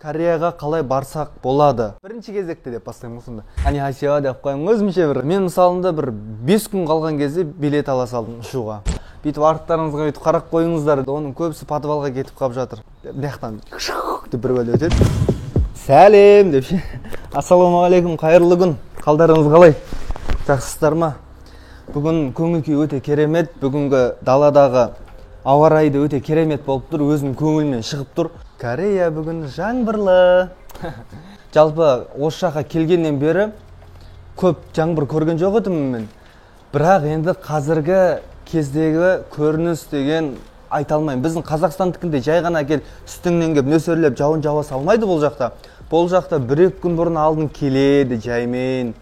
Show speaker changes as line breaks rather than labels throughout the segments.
Кореяға қалай барсақ болады? Бірінші кезекте деп бастаймын ғой сонда. 안녕하세요 деп қоямын өзімше бір. Мен мысалында бір 5 күн қалған кезде билет ала салдым ұшуға. Бүйтіп арттарыңызға бүйтіп қарап қойыңыздар, оның көбісі подвалға кетіп қалып жатыр. Мына жақтан деп бір бәле өтеді. Сәлем деп ше. Ассалаумағалейкум, қайырлы күн. Қалдарыңыз қалай? Жақсысыздар ма? Бүгін көңіл күй өте керемет. Бүгінгі даладағы ауа райы да өте керемет болып тұр. Өзімнің көңілімнен шығып тұр. Корея бүгін жаңбырлы. Жалпы осы жаққа келгеннен бері көп жаңбыр көрген жоқ едім мен. Бірақ енді қазіргі кездегі көрініс деген айта алмаймын. Біздің Қазақстандікіндей жай ғана кел үстіңнен келіп нөсерлеп жауын жауа салмайды бұл жақта. Бұл жақта бір-екі күн бұрын алдын келеді жаймен.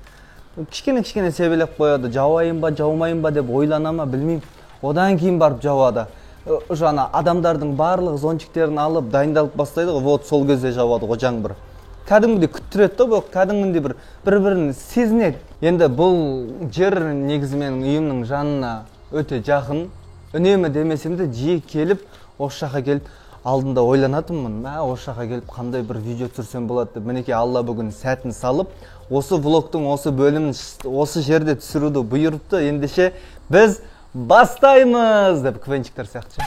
Кішкене-кішкене себелеп қояды. Жауайын ба, жаумайын ба деп ойлана ма білмеймін. Одан кейін барып жауады. Жаңа адамдардың барлығы зонтиктерін алып дайындалып бастайды ғой. Вот сол кезде жауады ғой жаңбыр. Кәдімгідей күттіреді да, бұл кәдімгідей бір-бірін сезінеді. Енді бұл жер негізі менің үйімнің жанына өте жақын. Үнемі демесем де жиі келіп, осы жаққа келіп алдында ойланатынмын. Мә, осы жаққа келіп қандай бір видео түсірсем болады деп. Мінекей Алла бүгін сәтін салып, осы влогтың осы бөлімін осы жерде түсіруді бұйырыпты. Ендеше біз бастаймыз деп квенчиктер сияқты.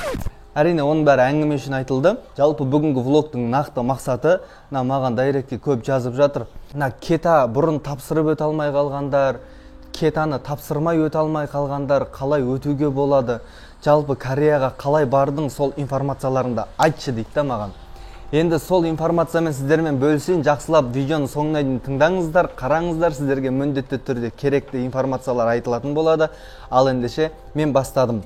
Әрине, оның бәрі әңгіме үшін айтылды. Жалпы бүгінгі влогтың нақты мақсаты, мына маған директке көп жазып жатыр. Мына кета бұрын тапсырып өте алмай қалғандар, кетаны тапсырмай өте алмай қалғандар қалай өтуге болады? Жалпы Кореяға қалай бардың, сол информацияларыңды айтшы дейді да маған. Енді сол информациямен сіздермен бөлісейін, жақсылап видеоның соңына дейін тыңдаңыздар, қараңыздар, сіздерге міндетті түрде керекті информациялар айтылатын болады. Ал ендеше мен бастадым.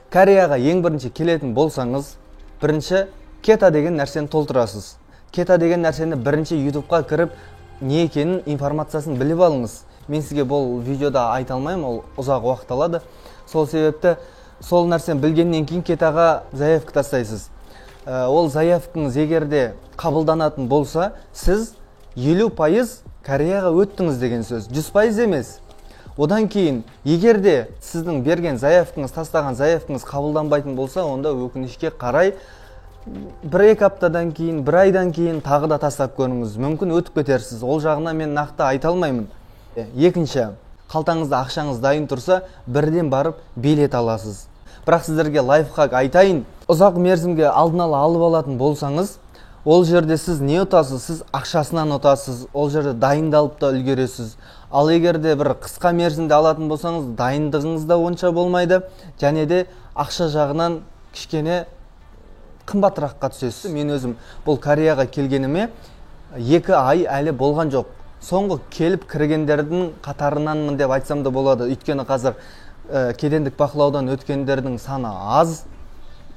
Кореяға ең бірінші келетін болсаңыз, бірінші кета деген нәрсені толтырасыз. Кета деген нәрсені бірінші YouTube-қа кіріп, не екенін информациясын біліп алыңыз. Мен сізге бұл видеода айта алмаймын, ол ұзақ уақыт алады. Сол себепті сол нәрсені білгеннен кейін кетаға заявка тастайсыз. Ол заявкаңыз егер де қабылданатын болса, сіз 50% Кореяға өттіңіз деген сөз, 100% емес. Одан кейін, егер де сіздің берген заявкаңыз, тастаған заявкаңыз қабылданбайтын болса, онда өкінішке қарай бір-екі аптадан кейін, бір айдан кейін тағы да тастап көріңіз. Мүмкін өтіп кетерсіз. Ол жағына мен нақты айта алмаймын. Екінші, қалтаңызда ақшаңыз дайын тұрса, бірден барып билет аласыз. Бірақ сіздерге лайфхак айтайын, ұзақ мерзімге алдын ала алып алатын болсаңыз, ол жерде сіз не ұтасыз? Сіз ақшасынан ұтасыз, ол жерде дайындалып та үлгересіз. Ал егер де бір қысқа мерзімде алатын болсаңыз, дайындығыңыз да онша болмайды, және де ақша жағынан кішкене қымбатыраққа түсесіз. Мен өзім бұл Кореяға келгеніме 2 ай әлі болған жоқ. Соңғы келіп кіргендердің қатарынанмын деп айтсам да болады. Өйткені қазір кедендік бақылаудан өткендердің саны аз.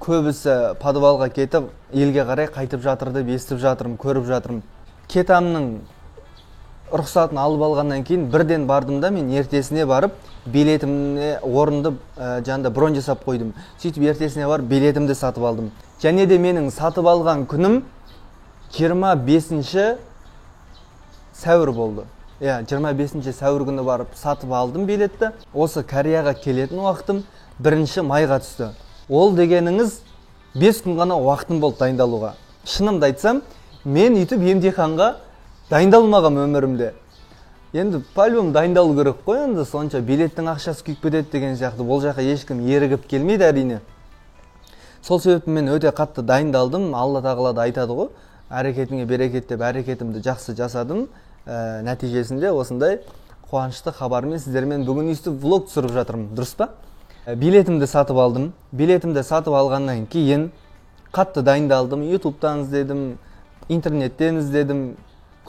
Көбісі подвалға кетіп, елге қарай қайтып жатыр деп естіп жатырмын, көріп жатырмын. Кетамның рұқсатын алып алғаннан кейін бірден бардым да, мен ертесіне барып билетімне орынды жанында бронь жасап қойдым. Сөйтіп ертесіне барып билетімді сатып алдым. Және де менің сатып алған күнім 25 сәуір болды. Иә, 25 сәуір күні барып сатып алдым билетті. Осы Кореяға келетін уақытым 1 майға түсті. Ол дегеніңіз 5 күн ғана уақытым болды дайындалуға. Шынымды айтсам, мен үйтіп емтиханға дайындалмағам өмірімде. Енді по-любому дайындалу керек қой, енді сонша билеттің ақшасы күйіп кетеді деген сияқты. Бұл жаққа ешкім ерігіп келмейді әрине. Сол себепті мен өте қатты дайындалдым. Алла тағала да айтады ғой, әрекетіңе берекет деп, әрекетімді жақсы жасадым. Нәтижесінде осындай қуанышты хабармен сіздермен бүгін өйстіп влог түсіріп жатырмын, дұрыс па? Билетімді сатып алдым. Билетімді сатып алғаннан кейін қатты дайындалдым. YouTube'тан іздедім, интернеттен іздедім,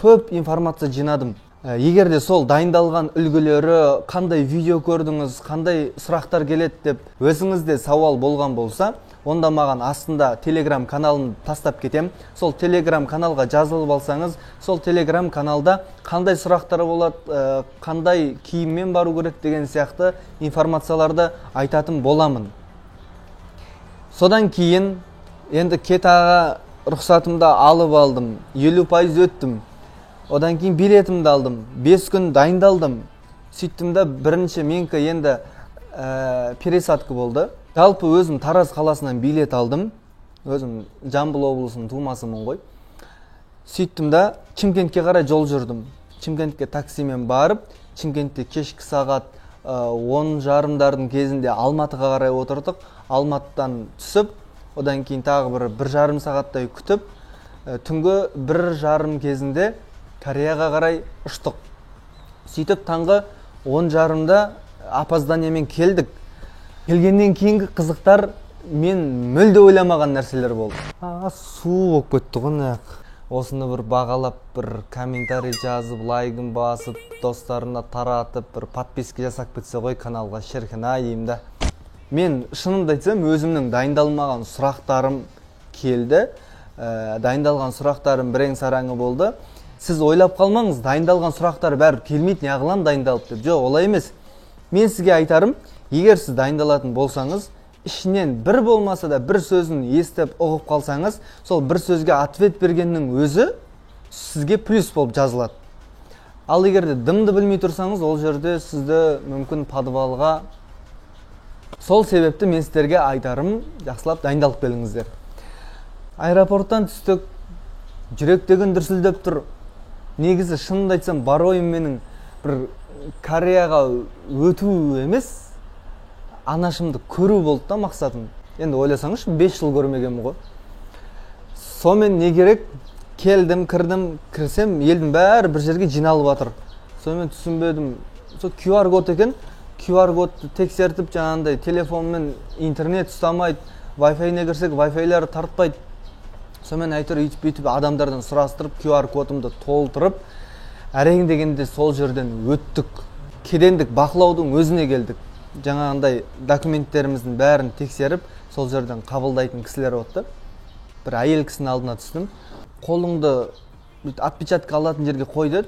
көп информация жинадым. Егер де сол дайындалған үлгілері, қандай видео көрдіңіз, қандай сұрақтар келеді деп өзіңізде сауал болған болса, онда маған астында Telegram каналын тастап кетем. Сол Telegram каналға жазылып алсаңыз, сол Telegram каналда қандай сұрақтар болады, қандай киіммен бару керек деген сияқты информацияларды айтатын боламын. Содан кейін енді кетаға рұқсатымды алып алдым, 50% өттім. Одан кейін билетімді алдым, 5 күн дайындалдым. Сөйттім да бірінші менікі енді пересадка болды. Жалпы өзім Тараз қаласынан билет алдым. Өзім Жамбыл облысының тумасымын ғой. Сөйттім да, Шымкентке қарай жол жүрдім. Шымкентке таксимен барып, Шымкентте кешкі сағат 10:30-дардың кезінде Алматыға қарай отырдық. Алматыдан түсіп, одан кейін тағы бір 1,5 сағаттай күтіп, түнгі 1:30 кезінде Кореяға қарай ұштық. Сөйтіп таңғы 10:30-да опозданиемен келдік. Келгеннен кейінгі қызықтар мен мүлде ойламаған нәрселер болды. Су болып кетті ғой мына. Осыны бір бағалап, бір комментарий жазып, лайкын басып, достарына таратып, бір подписка жасап кетсе ғой каналға, шіркін ай деймін да. Мен шынымды айтсам, өзімнің дайындалмаған сұрақтарым келді. Дайындалған сұрақтарым бірең сараңы болды. Сіз ойлап қалмаңыз, дайындалған сұрақтар бәрі келмейді, неғылам дайындалып деп. Жоқ, олай емес. Мен сізге айтарым, егер сіз дайындалатын болсаңыз, ішінен бір болмаса да бір сөзін естіп ұғып қалсаңыз, сол бір сөзге ответ бергеннің өзі сізге плюс болып жазылады. Ал егер де дымды білмей тұрсаңыз, ол жерде сізді мүмкін подвалға. Сол себепті мен сіздерге айтарым, жақсылап дайындалып келіңіздер. Аэропорттан түстік, жүрек деген дүрсілдеп тұр. Негізі шынымды айтсам, бар ойым менің бір Кореяға өту емес, анашымды көру болды да мақсатым. Енді ойласаңызшы, 5 жыл көрмегенмін ғой. Сонымен не керек, келдім, кірдім, кірсем елдің бәрі бір жерге жиналып жатыр. Сонымен түсінбедім. Сол QR код екен, QR кодты тексертіп, жаңағындай телефонмен интернет ұстамайды, Wi-Fi-не кірсек, Wi-Fi-лері тартпайды. Сонымен әйтеуір үйтіп бүйтіп адамдардан сұрастырып, QR кодымды толтырып, әрең дегенде сол жерден өттік. Кедендік бақылаудың өзіне келдік. Жаңағындай документтеріміздің бәрін тексеріп, сол жерден қабылдайтын кісілер отты. Бір әйел кісінің алдына түстім. Қолыңды отпечатка алатын жерге қой деді.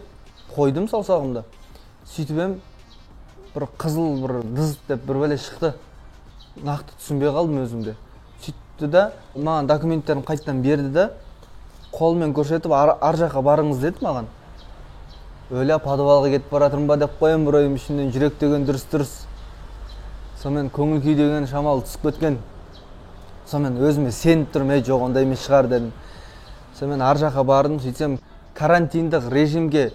Қойдым саусағымды. Сөйтіп ем, бір қызыл бір дыз деп бір бәле шықты. Нақты түсінбей қалдым өзімде. Сөйтті да, маған документтерін қайтадан берді да, қолымен көрсетіп, ар жаққа барыңыз деді маған. Өлә, подвалға кетіп баратырмын ба деп қоям бір ойым ішімнен, жүрек деген дүрс-дүрс. Сонымен көңіл күй деген шамалы түсіп кеткен. Сонымен өзіме сеніп тұрмын, жоқ, ондай емес шығар дедім. Сонымен ар жаққа бардым, сөйтсем карантиндік режимге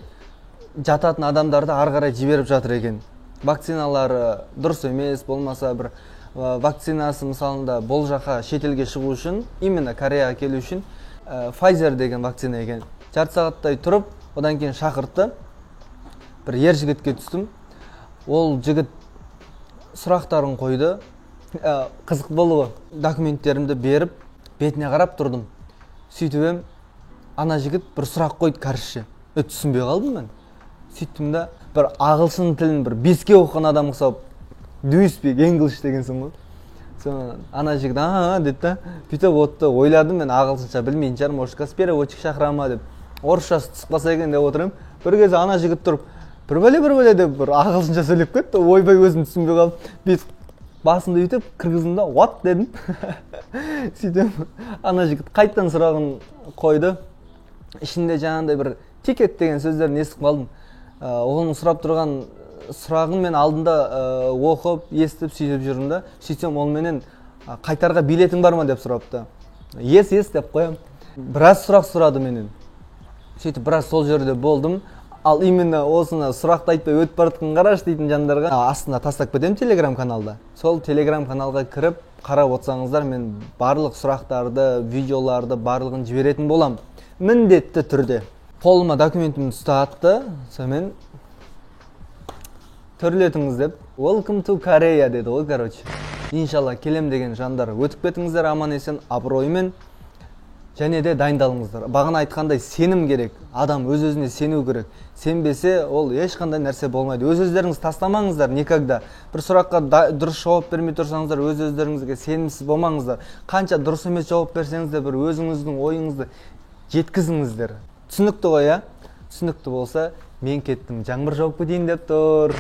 жататын адамдарды ары қарай жіберіп жатыр екен. Вакциналары дұрыс емес, болмаса бір вакцинасы мысалында бұл жаққа шетелге шығу үшін, именно Кореяға келу үшін Pfizer деген вакцина екен. Жарты сағаттай тұрып, одан кейін шақыртты. Бір ер жігітке түстім. Ол жігіт сұрақтарын қойды. Қызық болды ғой. Документтерімді беріп, бетіне қарап тұрдым. Сөйтіп ем, ана жігіт бір сұрақ қойды кәрісше. Түсінбей қалдым мен. Сөйттім да, бір ағылшын тілін бір 5-ке оқыған адам ұқсап, do you speak English дегенсің ғой. Соны ана жігіт а деді да, бүйтіп отты. Ойладым мен ағылшынша білмейтін шығар, может, қазір переводчик шақыра ма деп. Орысшасы түсіп қалса екен деп отырмын. Бір кезде ана жігіт тұрып, бір бәле бір бәле деп бір ағылшынша сөйлеп кетті. Ойбай, өзім түсінбей қалдым. Бүйтіп басымды бүйтіп кіргіздім да, what дедім. Сөйтіп ана жігіт қайтадан сұрағын қойды. Ішінде жаңағындай бір тикет деген сөздерін естіп қалдым. Оның сұрап тұрған сұрағын мен алдында оқып, естіп, сөйтіп жүрдім да. Сөйтсем ол менен қайтарға билетің бар ма деп сұрапты. Yes, yes деп қоям. Біраз сұрақ сұрады менен. Сөйтіп біраз сол жерде болдым. Ал именно осыны сұрақты айтпай өтіп бара жатқан қарашы дейтін жандарға астына тастап кетемін телеграм каналда. Сол телеграм каналға кіріп қарап отырсаңыздар, мен барлық сұрақтарды, видеоларды барлығын жіберетін боламын. Міндетті түрде. Қолыма документімді ұстатты. Сонымен төрлетіңіз деп, welcome to Korea деді ғой, короче. Иншалла келем деген жандар өтіп кетіңіздер аман есен абыроймен. Және де дайындалыңыздар. Бағана айтқандай сенім керек. Адам өз-өзіне сену керек. Сенбесе, ол ешқандай нәрсе болмайды. Өз-өздеріңіз тастамаңыздар никогда. Бір сұраққа дұрыс жауап бермей тұрсаңыздар, өз-өздеріңізге сенімсіз болмаңыздар. Қанша дұрыс емес жауап берсеңіз де, бір өзіңіздің ойыңызды жеткізіңіздер. Түсінікті ғой, иә? Түсінікті болса, мен кеттім. Жаңбыр жауып кетейін деп тұр.